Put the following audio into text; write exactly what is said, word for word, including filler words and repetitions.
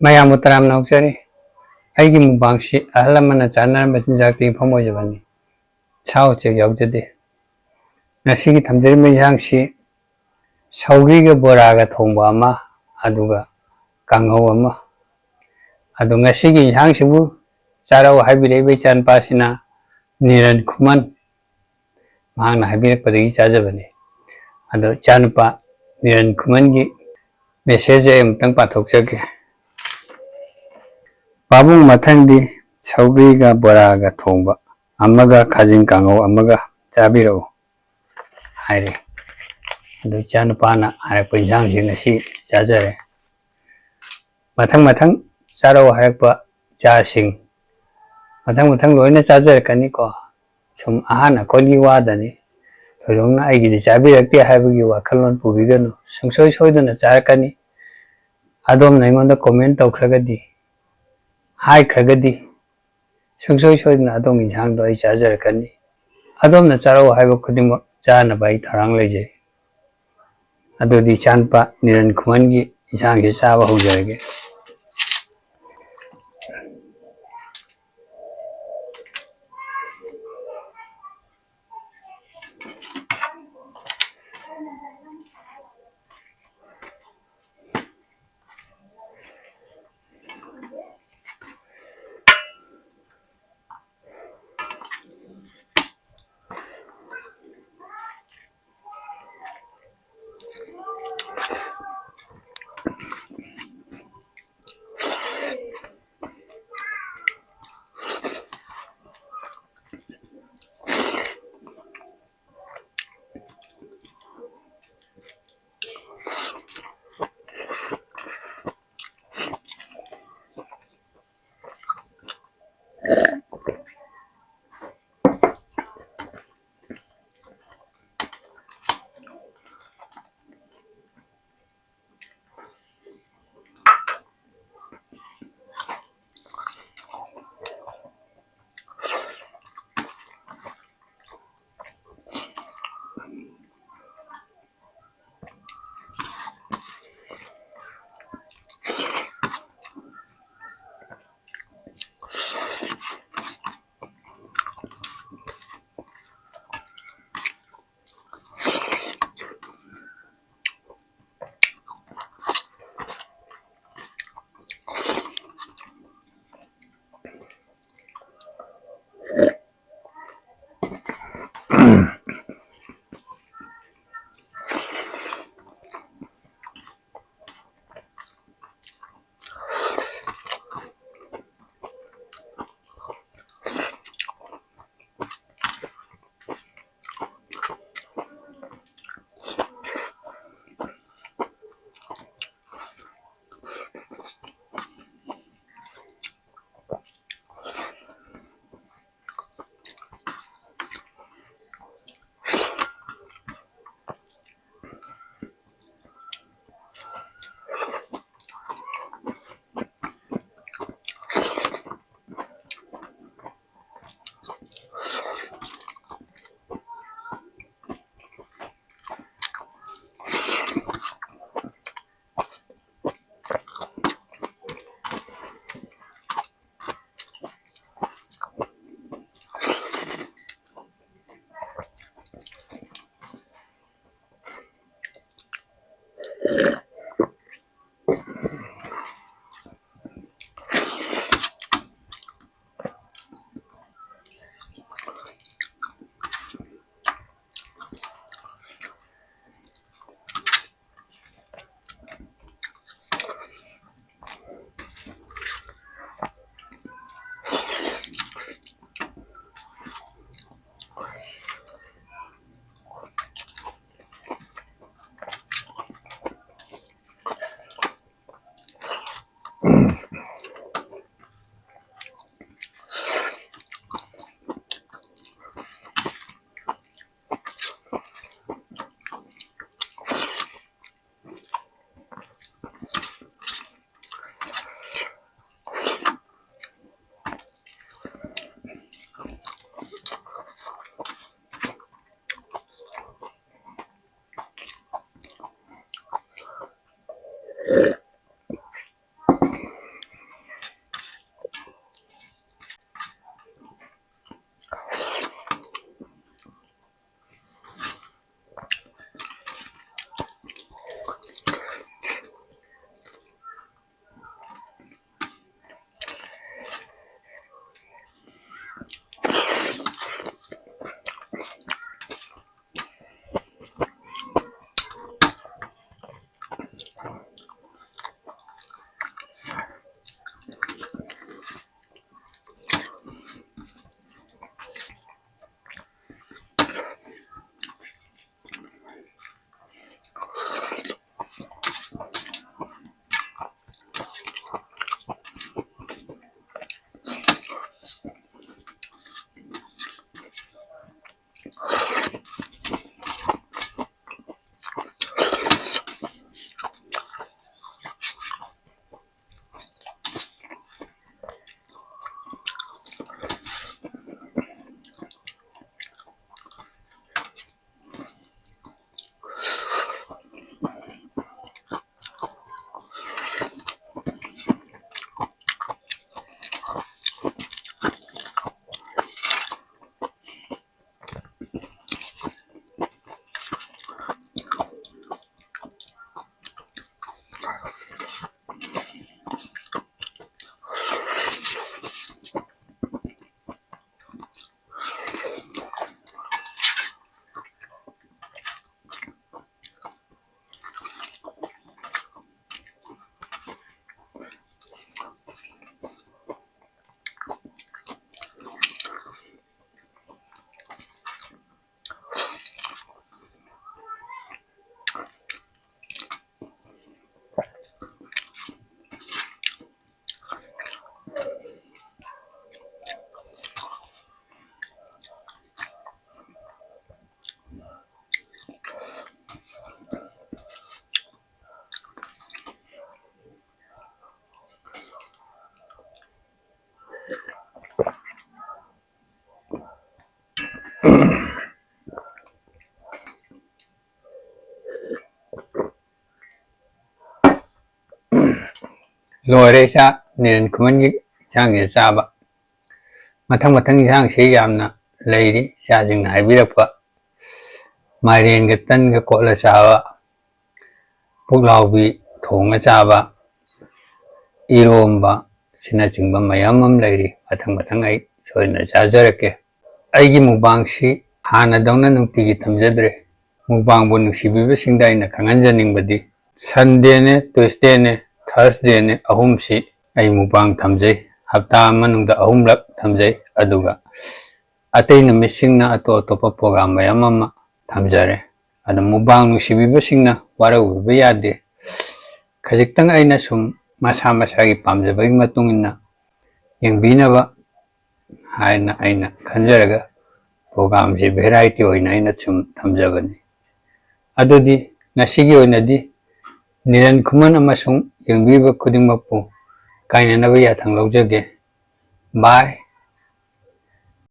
ꯃꯌꯥꯝꯕꯨ ꯇꯔꯥꯝꯅ ꯑꯣꯛꯆꯔꯤ꯫ ꯑꯩꯒꯤ ꯃꯨꯛꯕꯥꯡꯁꯤ ꯑꯍꯜ ꯂꯃꯟꯅ ꯆꯥꯅꯔꯝꯕ ꯆꯤꯟꯖꯥꯛꯇꯒꯤ ꯌꯨꯝꯐꯝ ꯑꯣꯏꯖꯕꯅꯤ꯫ ꯁꯥ ꯎꯆꯦꯛ ꯌꯥꯎꯖꯗꯦ꯫ ꯉꯁꯤꯒꯤ ꯊꯝꯖꯔꯤꯕ ꯏꯟꯁꯥꯡꯁꯤ ꯁꯧꯒ꯭ꯔꯤꯒ ꯕꯣꯔꯥꯒ ꯊꯣꯡꯕ ꯑꯃ, ꯑꯗꯨꯒ ꯀꯥꯡꯍꯧ ꯑꯃ꯫ ꯑꯗꯣ ꯉꯁꯤꯒꯤ ꯏꯟꯁꯥꯡꯁꯤꯕꯨ ꯆꯥꯔꯛꯎ ꯍꯥꯏꯕꯤꯔꯛꯏꯕ ꯏꯆꯥꯅꯨꯄꯥꯁꯤꯅ ꯅꯤꯔꯟ ꯈꯨꯃꯟ꯫ ꯃꯍꯥꯛꯅ ꯍꯥꯏꯕꯤꯔꯛꯄꯗꯒꯤ ꯆꯥꯖꯕꯅꯤ꯫ ꯑꯗꯣ ꯏꯆꯥꯅꯨꯄꯥ ꯅꯤꯔꯟ ꯈꯨꯃꯟꯒꯤ message ꯑꯩ ꯑꯃꯨꯛꯇꯪ ꯄꯥꯊꯣꯛꯆꯒꯦ꯫ "ꯄꯥꯕꯨꯡ, ꯃꯊꯪꯗꯤ ꯁꯧꯒ꯭ꯔꯤꯒ ꯕꯣꯔꯥꯒ ꯊꯣꯡꯕ ꯑꯃꯒ ꯈꯥꯖꯤꯡ ꯀꯥꯡꯍꯧ ꯑꯃꯒ ꯆꯥꯕꯤꯔꯛꯎ" ꯍꯥꯏꯔꯦ꯫ ꯑꯗꯨ ꯏꯆꯥꯅꯨꯄꯥꯅ ꯍꯥꯏꯔꯛꯄ ꯏꯟꯁꯥꯡꯁꯤꯡ ꯑꯁꯤ ꯆꯥꯖꯔꯦ꯫ ꯃꯊꯪ ꯃꯊꯪ ꯆꯥꯔꯛꯎ ꯍꯥꯏꯔꯛꯄ ꯏꯆꯥꯁꯤꯡ ꯃꯊꯪ ꯃꯊꯪ ꯂꯣꯏꯅ ꯆꯥꯖꯔꯛꯀꯅꯤꯀꯣ꯫ ꯁꯨꯝ ꯑꯍꯥꯟ ꯑꯀꯣꯟꯒꯤ ꯋꯥꯗꯅꯤ꯫ ꯊꯣꯏꯗꯣꯛꯅ ꯑꯩꯒꯤꯗꯤ ꯆꯥꯕꯤꯔꯛꯇꯦ ꯍꯥꯏꯕꯒꯤ ꯋꯥꯈꯜꯂꯣꯟ ꯄꯨꯕꯤꯒꯅꯨ꯫ ꯁꯨꯡꯁꯣꯏ ꯁꯣꯏꯗꯅ ꯆꯥꯔꯛꯀꯅꯤ꯫ ꯑꯗꯣꯝꯅ ꯑꯩꯉꯣꯟꯗ comment ꯇꯧꯈ꯭ꯔꯒꯗꯤ, ꯍꯥꯏꯈ꯭ꯔꯒꯗꯤ, ꯁꯨꯡꯁꯣꯏ ꯁꯣꯏꯗꯅ ꯑꯗꯣꯝꯒꯤ ꯏꯟꯁꯥꯡꯗꯣ ꯑꯩ ꯆꯥꯖꯔꯛꯀꯅꯤ꯫ ꯑꯗꯣꯝꯅ ꯆꯥꯔꯛꯎ ꯍꯥꯏꯕ ꯈꯨꯗꯤꯡꯃꯛ ꯆꯥꯅꯕ ꯑꯩ ꯊꯧꯔꯥꯡ ꯂꯩꯖꯩ꯫ ꯑꯗꯨꯗꯤ ꯏꯆꯥꯅꯨꯄꯥ ꯅꯤꯔꯟ ꯈꯨꯃꯟꯒꯤ ꯏꯟꯁꯥꯡꯁꯤ ꯆꯥꯕ ꯍꯧꯖꯔꯒꯦ꯫ ꯂꯣꯏꯔꯦ ꯏꯆꯥ, ꯅꯤꯔꯟ ꯈꯨꯃꯟꯒꯤ ꯏꯟꯁꯥꯡꯁꯦ ꯆꯥꯕ꯫ ꯃꯊꯪ ꯃꯊꯪ ꯏꯟꯁꯥꯡꯁꯤ ꯌꯥꯝꯅ ꯂꯩꯔꯤ, ꯏꯆꯥꯁꯤꯡꯅ ꯍꯥꯏꯕꯤꯔꯛꯄ꯫ ꯃꯥꯏꯔꯦꯟꯒ ꯇꯟꯒ ꯀꯣꯠꯂ ꯆꯥꯕ, ꯄꯨꯛꯂꯥꯎꯕꯤ ꯊꯣꯡꯉ ꯆꯥꯕ, ꯏꯔꯣꯝꯕ, ꯑꯁꯤꯅꯆꯤꯡꯕ ꯃꯌꯥꯝ ꯑꯃ ꯂꯩꯔꯤ꯫ ꯃꯊꯪ ꯃꯊꯪ ꯑꯩ ꯁꯣꯏꯗꯅ ꯆꯥꯖꯔꯛꯀꯦ꯫ ꯑꯩꯒꯤ ꯃꯨꯛꯕꯥꯡꯁꯤ ꯍꯥꯟꯅꯗꯧꯅ ꯅꯨꯡꯇꯤꯒꯤ ꯊꯝꯖꯗ꯭ꯔꯦ꯫ ꯃꯨꯛꯕꯥꯡꯕꯨ ꯅꯨꯡꯁꯤꯕꯤꯕꯁꯤꯡꯗ ꯑꯩꯅ ꯈꯪꯍꯟꯖꯅꯤꯡꯕꯗꯤ, Sundayꯅꯦ, Tuesdayꯅꯦ, Thursdayꯅꯦ, ꯑꯍꯨꯝꯁꯤ ꯑꯩ ꯃꯨꯛꯕꯥꯡ ꯊꯝꯖꯩ꯫ ꯍꯞꯇꯥ ꯃꯅꯨꯡꯗ ꯑꯍꯨꯝꯂꯛ ꯊꯝꯖꯩ꯫ ꯑꯗꯨꯒ ꯑꯇꯩ ꯅꯨꯃꯤꯠꯁꯤꯡꯅ ꯑꯇꯣꯞ ꯑꯇꯣꯞꯄ program ꯃꯌꯥꯝ ꯑꯃ ꯊꯝꯖꯔꯦ꯫ ꯑꯗꯣ ꯃꯨꯛꯕꯥꯡ ꯅꯨꯡꯁꯤꯕꯤꯕꯁꯤꯡꯅ ꯋꯥꯔꯧꯕꯤꯕ ꯌꯥꯗꯦ꯫ ꯈꯖꯤꯛꯇꯪ ꯑꯩꯅ ꯁꯨꯝ ꯃꯁꯥ ꯃꯁꯥꯒꯤ ꯄꯥꯝꯖꯕꯒꯤ ꯃꯇꯨꯡ ꯏꯟꯅ ꯌꯦꯡꯕꯤꯅꯕ ꯍꯥꯏꯅ ꯑꯩꯅ ꯈꯟꯖꯔꯒ programꯁꯤ variety ꯑꯣꯏꯅ ꯑꯩꯅ ꯁꯨꯝ ꯊꯝꯖꯕꯅꯤ꯫ ꯑꯗꯨꯗꯤ ꯉꯁꯤꯒꯤ ꯑꯣꯏꯅꯗꯤ ꯅꯤꯔꯟ ꯈꯨꯃꯟ ꯑꯃꯁꯨꯡ ꯌꯦꯡꯕꯤꯕ ꯈꯨꯗꯤꯡꯃꯛꯄꯨ ꯀꯥꯏꯅꯅꯕ ꯌꯥꯊꯪ ꯂꯧꯖꯒꯦ꯫ Bye꯫